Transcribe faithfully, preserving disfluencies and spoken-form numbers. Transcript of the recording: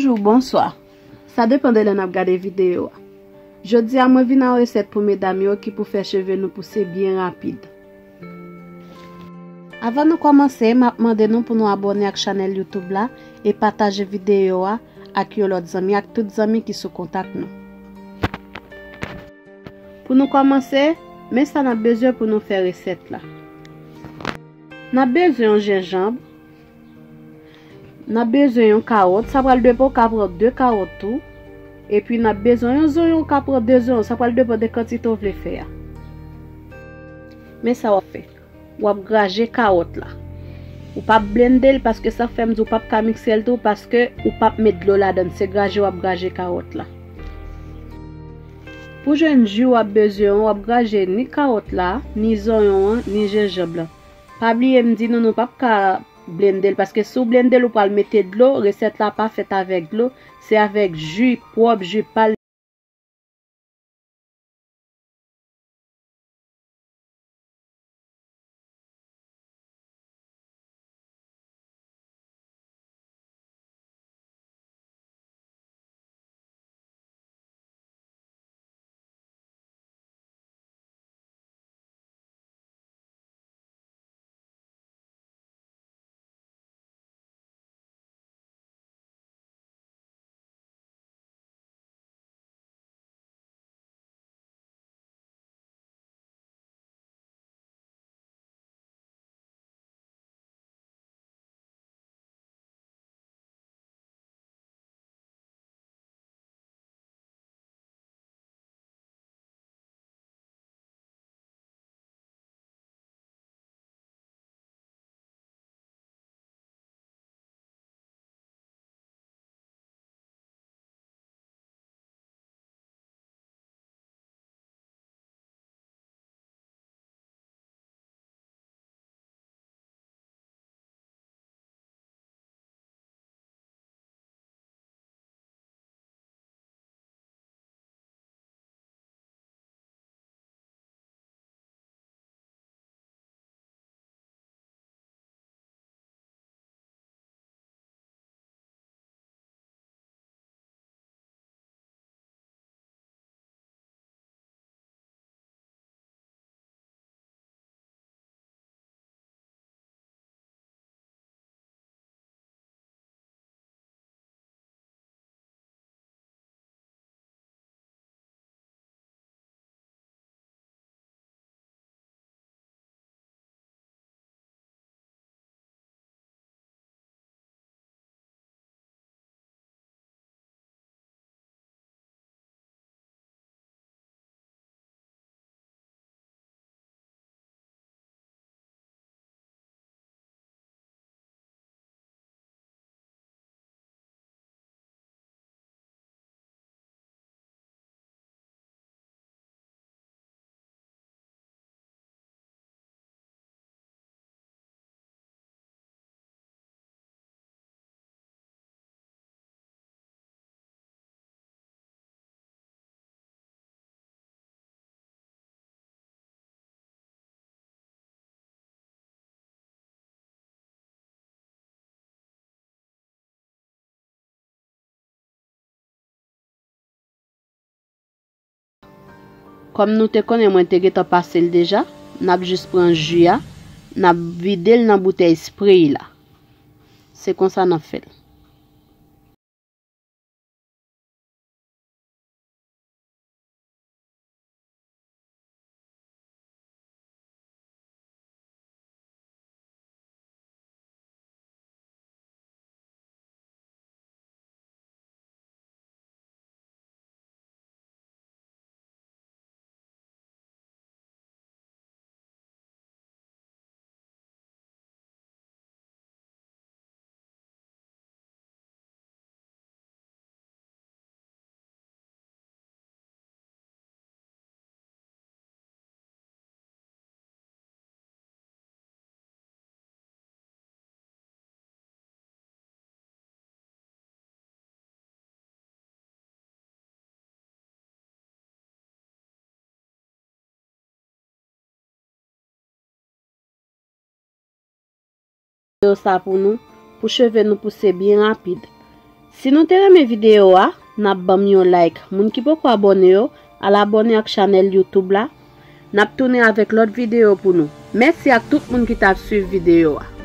Bonjou, bonswa. Sa depann de lè n ap gade videyo a. Jodi a, mwen vin ak yon resèt pou medam yo ki pou fè cheve nou pouse byen rapid. Avan nou kòmanse, m ap mande nou pou nou abòne ak chanèl YouTube la e pataje videyo a ak yon lòt zanmi, ak tout zanmi ki sou kontak nou. Pou nou kòmanse, men sa n ap bezwen pou nou fè resèt la. N ap bezwen yon jenjanm, n ap bezwen yon kawòt, sa pral depann, ou ka pran de kawòt tou. Epi n ap bezwen yon zonyon, ou ka pran de zonyon, sa pral depann de kantite w vle fè a. Men sa w ap fè. W ap graje kawòt la. Ou p ap blende l paske sa k fè m di w p ap ka mikse l tou paske ou p ap met dlo ladan l. Se graje w ap graje kawòt la. Pou jwenn ji w ap bezwen an, w ap graje ni kawòt la, ni zonyon an, ni jenjanm lan. Pa bliye m di nou, nou p ap ka blende l, paske si w blende l, ou pral mete dlo, resèt la pa fèt avèk dlo, se avèk ji pwòp, ji pal. Kòm nou te konnen mwen te gentan pase l deja, n ap jis pran ji a, n ap vide l nan boutèy spray la. Se konsa n ap fè l. Yo sa pou nou, pou cheve nou pouse byen rapid. Si nou te renmen videyo a, n ap ban m yon like. Moun ki poko abòne yo, al abòne ak chanèl YouTube la. N ap tounen avèk lòt videyo pou nou. Mèsi ak tout moun ki t ap swiv videyo a.